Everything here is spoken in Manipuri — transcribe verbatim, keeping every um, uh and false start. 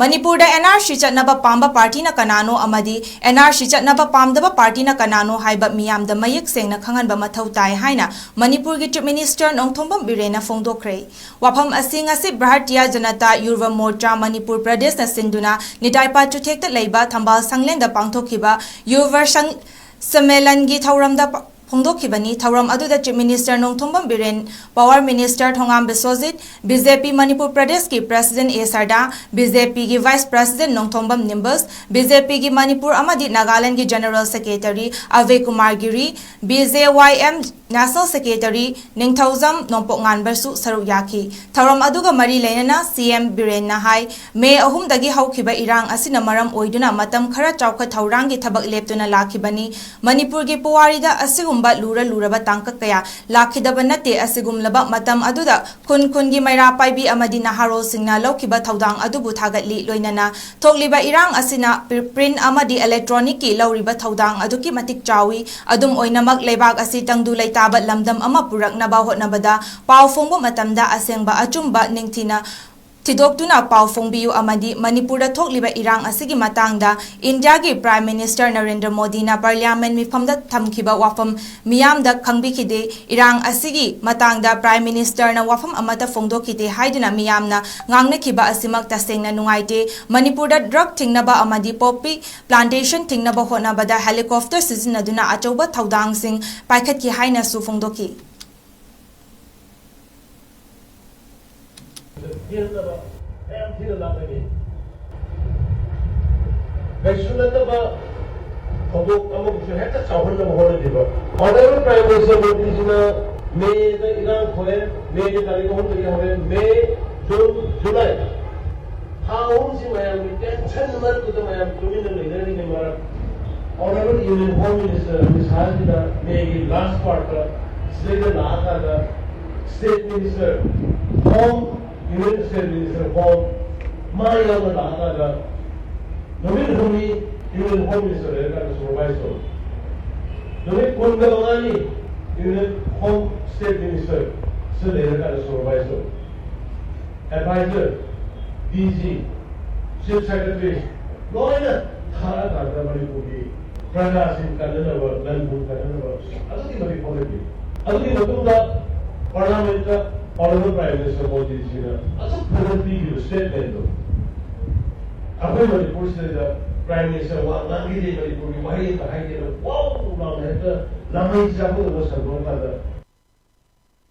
ꯃꯅꯤꯄꯨꯔꯗ ꯑꯦꯟ ꯑꯥꯔ ꯁꯤ ꯆꯠꯅꯕ ꯄꯥꯝꯕ ꯄꯥꯔꯇꯤꯅ ꯀꯅꯥꯅꯣ ꯑꯃꯗꯤ ꯑꯦꯟ ꯑꯥꯔ ꯁꯤ ꯆꯠꯅꯕ ꯄꯥꯝꯗꯕ ꯄꯥꯔꯇꯤꯅ ꯀꯅꯥꯅꯣ ꯍꯥꯏꯕ ꯃꯤꯌꯥꯝꯗ ꯃꯌꯦꯛ ꯁꯦꯡꯅ ꯈꯪꯍꯟꯕ ꯃꯊꯧ ꯇꯥꯏ ꯍꯥꯏꯅ ꯃꯅꯤꯄꯨꯔꯒꯤ ꯆꯤꯐ ꯃꯤꯅꯤꯁꯇꯔ ꯅꯣꯡꯊꯣꯝꯕꯝ ꯕꯤꯔꯦꯟꯅ ꯐꯣꯡꯗꯣꯛꯈ꯭ꯔꯦ꯫ ꯋꯥꯐꯝ ꯑꯁꯤ ꯉꯁꯤ ꯚꯥꯔꯇꯤꯌꯥ ꯖꯅꯇꯥ ꯌꯨꯔꯚ ꯃꯣꯔꯆꯥ ꯃꯅꯤꯄꯨꯔ ꯄ꯭ꯔꯗꯦꯁꯅ ꯁꯤꯟꯗꯨꯅ ꯅꯤꯇꯥꯏꯄꯥ ꯆꯨꯊꯦꯛꯇ ꯂꯩꯕ ꯊꯝꯕꯥꯜ ꯁꯪꯂꯦꯟꯗ ꯄꯥꯡꯊꯣꯛꯈꯤꯕ ꯌꯨꯔꯚ ꯁꯪ-, ꯁꯝꯃꯦꯂꯟꯒꯤ ꯊꯧꯔꯝꯗ ꯄ-, ꯐꯣꯡꯗꯣꯛꯈꯤꯕꯅꯤ꯫ ꯊꯧꯔꯝ ꯑꯗꯨꯗ chief minister Nongthombam Biren, power minister Thongam Biswajit, B J P Manipur ꯄ꯭ꯔꯗꯦꯁꯀꯤ president A Sharda, B J ꯄꯤꯒꯤ vice president Nongthombam Nimbus, B J ꯄꯤꯒꯤ ꯃꯅꯤꯄꯨꯔ ꯑꯃꯗꯤ ꯅꯥꯒꯥꯂꯦꯟꯗꯒꯤ general secretary Abhay Kumar Giri, B J Y M national secretary Ningthoujam Nongpok ꯉꯥꯟꯕꯁꯨ ꯁꯔꯨꯛ ꯌꯥꯈꯤ꯫ ꯊꯧꯔꯝ ꯑꯗꯨꯒ ꯃꯔꯤ ꯂꯩꯅꯅ ꯁꯤ ꯑꯦꯝ ꯕꯤꯔꯦꯟꯅ ꯍꯥꯏ, ꯃꯦ ꯑꯍꯨꯝꯗꯒꯤ ꯍꯧꯈꯤꯕ ꯏꯔꯥꯡ ꯑꯁꯤꯅ ꯃꯔꯝ ꯑꯣꯏꯗꯨꯅ ꯃꯇꯝ ꯈꯔ ꯆꯥꯎꯈꯠ ꯊꯧꯔꯥꯡꯒꯤ ꯊꯕꯛ ꯂꯦꯞꯇꯨꯅ ꯂꯥꯛꯈꯤꯕꯅꯤ꯫ ꯃꯅꯤꯄꯨꯔꯒꯤ ꯄꯨꯋꯥꯔꯤꯗ ꯑꯁꯤꯒꯨꯝꯕ ꯂꯨꯔ ꯂꯨꯔꯕ ꯇꯥꯡꯀꯛ ꯀꯌꯥ ꯂꯥꯛꯈꯤꯗꯕ ꯅꯠꯇꯦ꯫ ꯑꯁꯤꯒꯨꯝꯂꯕ ꯃꯇꯝ ꯑꯗꯨꯗ ꯈꯨꯟ ꯈꯨꯟꯒꯤ ꯃꯩꯔꯥ ꯄꯥꯏꯕꯤ ꯑꯃꯗꯤ ꯅꯍꯥꯔꯣꯜꯁꯤꯡꯅ ꯂꯧꯈꯤꯕ ꯊꯧꯗꯥꯡ ꯑꯗꯨꯕꯨ ꯊꯥꯒꯠꯂꯤ꯫ ꯂꯣꯏꯅꯅ ꯊꯣꯛꯂꯤꯕ ꯏꯔꯥꯡ ꯑꯁꯤꯅ ꯄ꯭ꯔꯤ-, ꯄ꯭ꯔꯤꯟꯠ ꯑꯃꯗꯤ ꯏꯂꯦꯛꯇ꯭ꯔꯣꯅꯤꯛꯀꯤ ꯂꯧꯔꯤꯕ ꯊꯧꯗꯥꯡ ꯑꯗꯨꯛꯀꯤ ꯃꯇꯤꯛ ꯆꯥꯎꯏ꯫ ꯑꯗꯨꯝ ꯑꯣꯏꯅꯃꯛ, ꯂꯩꯕꯥꯛ ꯑꯁꯤ ꯇꯪꯗꯨ ꯂꯩꯇꯥꯕ ꯂꯝꯗꯝ ꯑꯃ ꯄꯨꯔꯛꯅꯕ ꯍꯣꯠꯅꯕꯗ ꯄꯥꯎ ꯐꯣꯡꯕ ꯃꯇꯝꯗ ꯑꯁꯦꯡꯕ ꯑꯆꯨꯝꯕ ꯅꯤꯡꯊꯤꯅ ꯊꯤꯗꯣꯛꯇꯨꯅ ꯄꯥꯎ ꯐꯣꯡꯕꯤꯌꯨ ꯑꯃꯗꯤ ꯃꯅꯤꯄꯨꯔꯗ ꯊꯣꯛꯂꯤꯕ ꯏꯔꯥꯡ ꯑꯁꯤꯒꯤ ꯃꯇꯥꯡꯗ ꯏꯟꯗꯤꯌꯥꯒꯤ ꯄ꯭ꯔꯥꯏꯝ ꯃꯤꯅꯤꯁꯇꯔ ꯅꯔꯦꯟꯗ꯭ꯔ ꯃꯣꯗꯤꯅ ꯄꯥꯔꯂꯤꯌꯥꯃꯦꯟꯠ ꯃꯤꯐꯝꯗ ꯊꯝꯈꯤꯕ ꯋꯥꯐꯝ ꯃꯤꯌꯥꯝꯗ ꯈꯪꯕꯤꯈꯤꯗꯦ꯫ ꯏꯔꯥꯡ ꯑꯁꯤꯒꯤ ꯃꯇꯥꯡꯗ ꯄ꯭ꯔꯥꯏꯝ ꯃꯤꯅꯤꯁꯇꯔꯅ ꯋꯥꯐꯝ ꯑꯃꯠꯇ ꯐꯣꯡꯗꯣꯛꯈꯤꯗꯦ ꯍꯥꯏꯗꯨꯅ ꯃꯤꯌꯥꯝꯅ ꯉꯥꯡꯅꯈꯤꯕ ꯑꯁꯤꯃꯛ ꯇꯁꯦꯡꯅ ꯅꯨꯡꯉꯥꯏꯇꯦ꯫ ꯃꯅꯤꯄꯨꯔꯗ ꯗ꯭ꯔꯒ ꯊꯤꯡꯅꯕ ꯑꯃꯗꯤ ꯄꯣꯄꯤ ꯄ꯭ꯂꯥꯟꯇꯦꯁꯟ ꯊꯤꯡꯅꯕ ꯍꯣꯠꯅꯕꯗ ꯍꯦꯂꯤꯀꯣꯞꯇꯔ ꯁꯤꯖꯤꯟꯅꯗꯨꯅ ꯑꯆꯧꯕ ꯊꯧꯗꯥꯡꯁꯤꯡ ꯄꯥꯏꯈꯠꯈꯤ ꯍꯥꯏꯅꯁꯨ ꯐꯣꯡꯗꯣꯛꯈꯤ꯫ ꯄꯦꯟꯗꯕ ꯃꯌꯥꯝ ꯊꯤꯅ ꯂꯥꯛꯀꯅꯤ꯫ ꯀꯩꯁꯨ ꯅꯠꯇꯕ ꯊꯧꯗꯣꯛ ꯑꯃꯕꯨꯁꯨ ꯍꯦꯛꯇ ꯆꯥꯎꯍꯟꯅꯕ ꯍꯣꯠꯅꯈꯤꯕ꯫ Honourable Prime Minister ꯃꯣꯗꯤꯖꯤꯅ ꯃꯦꯗ ꯏꯔꯥꯡ ꯊꯣꯛꯑꯦ, ꯃꯦꯒꯤ ꯇꯥꯔꯤꯛ ꯑꯍꯨꯝꯗꯒꯤ ꯍꯧꯔꯦ, ꯃꯦ, ꯖꯨꯟ, ꯖꯨꯂꯥꯏ꯫ ꯊꯥ ꯑꯍꯨꯝꯁꯤ ꯃꯌꯥꯝꯒꯤ ꯇꯦꯟꯁꯟ ꯃꯔꯛꯇꯨꯗ ꯃꯌꯥꯝ ꯇꯨꯃꯤꯟꯅ ꯂꯩꯅꯔꯤꯅꯤ꯫ ꯃꯔꯛ Honourable Union Home Minister Amit ꯁꯥꯍꯁꯤꯅ ꯃꯦꯒꯤ ꯂꯥꯁ ꯄꯥꯔꯠꯇ ꯁꯤꯗꯩꯗ ꯂꯥꯛꯑꯀꯥꯟꯗ State Minister Home, Union State Minister Home ꯃꯥ ꯌꯥꯎꯅ ꯂꯥꯛꯑꯀꯥꯟꯗ ꯅꯨꯃꯤꯠ ꯍꯨꯝꯅꯤ Union Home Minister ꯂꯩꯔꯀꯥꯟꯗ ꯁꯨꯄꯔꯚꯥꯏꯖ ꯇꯧꯏ꯫ ꯅꯨꯃꯤꯠ ꯀꯨꯟꯒ ꯃꯉꯥꯅꯤ Union Home State Minister ꯁꯤ ꯂꯩꯔꯀꯥꯟꯗ ꯁꯨꯄꯔꯚꯥꯏꯖ ꯇꯧꯏ꯫ Adviser, D G, chief secretary ꯂꯣꯏꯅ ꯊꯥꯔꯛꯑꯀꯥꯟꯗ ꯃꯅꯤꯄꯨꯔꯒꯤ ꯄ꯭ꯔꯖꯥꯁꯤꯡ ꯀꯟꯅꯅꯕ, ꯂꯟ ꯊꯨꯝ ꯀꯟꯅꯅꯕ ꯑꯗꯨꯛꯀꯤ ꯃꯇꯤꯛ ꯍꯣꯠꯅꯈꯤ꯫ ꯑꯗꯨꯒꯤ ꯃꯇꯨꯡꯗ ꯄꯥꯔꯂꯥꯃꯦꯟꯠꯇ ꯑꯣꯅꯔꯦꯕꯜ ꯄ꯭ꯔꯥꯏꯝ ꯃꯤꯅꯤꯁꯇꯔ ꯃꯣꯗꯤꯖꯤꯅ ꯑꯁꯨꯛ ꯐꯖꯅ ꯄꯤꯈꯤꯕ ꯁ꯭ꯇꯦꯠꯃꯦꯟꯠꯇꯣ ꯑꯩꯈꯣꯏ ꯃꯅꯤꯄꯨꯔꯁꯤꯗ ꯄ꯭ꯔꯥꯏꯝ ꯃꯤꯅꯤꯁꯇꯔ ꯋꯥ ꯉꯥꯡꯈꯤꯗꯦ, ꯃꯅꯤꯄꯨꯔꯒꯤ ꯋꯥꯍꯩ ꯑꯃ ꯍꯥꯏꯗꯦꯅ ꯋꯥꯎ ꯂꯥꯎꯅ ꯍꯦꯛꯇ ꯂꯥꯃꯩ ꯆꯥꯕꯗꯧꯅ ꯁꯟꯗꯣꯛꯑꯀꯥꯟꯗ